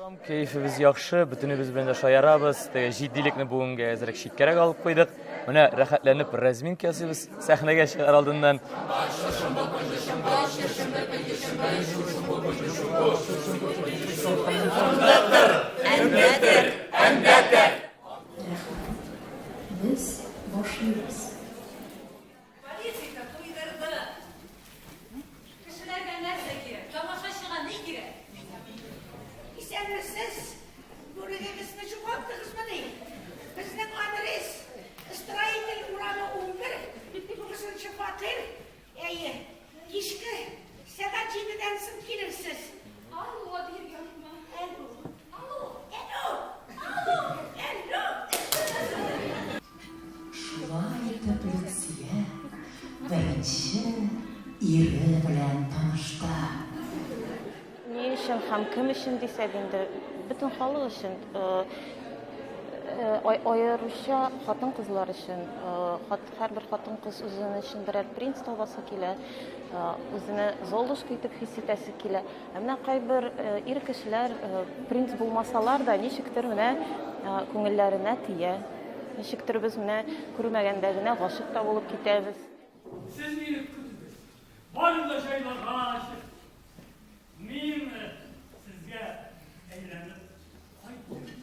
Кәефебез яхшы, бөтенебез белән дә шаярабыз. Теге җитдилекне бүгенгә әзрәк читкәрәк алып куйдык. Менә рәхәтләнеп разминка ясыйбыз сәхнәгә чыгар алдыннан. Рәхмәт. Без башлыйбыз. Политика туйдырды. Кешеләргә нәрсә кирәк? Тамашачыга ни кирәк? Исәнмесез! Бүрегегезне югалттыгызмыни? Безнең адрес, Строитель урамы 11, тугызынчы фатир. Әйе, кичке сәгать җидедән соң килерсез. Алло, дияргә онытма. Әллү. Алло. Әллү! Алло! Әллү! Шулай итеп Люция беренче ире белән танышты. Ни өчен һәм кем өчен дисәк инде, бөтен халык өчен, аеруча хатын-кызлар өчен. Һәрбер хатын-кыз үзенең өчен берәр принц табасы килә, үзенә Золушка итеп хис итәсе килә. Ә менә кайбер ир кешеләр принц булмасалар да, ничектер менә күңелләренә тия. Ничектер без менә күрмәгәндә генә гашыйк та булып китәбез. Сез мине көтегез. Барын да җайлагач, мин сезгә әйләнеп кайтырмын.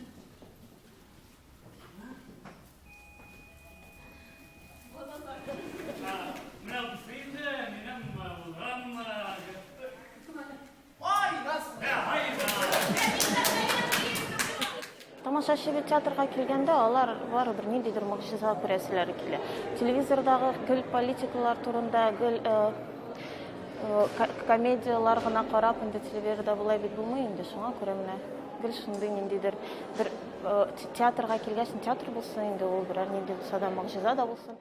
Менә бусы инде минем булган. Тамашачы бит театрга килгәндә, алар барыбер ниндидер могҗиза күрәселәре килә. Телевизордагы гел политикалар турында, гел комедияләр гына карап, инде телевизорда болай бит булмый инде. Шуңа күрә менә гел шундый ниндидер бер театрга килгәч, театр булсын инде ул, берәр нинди булса да могҗиза да булсын.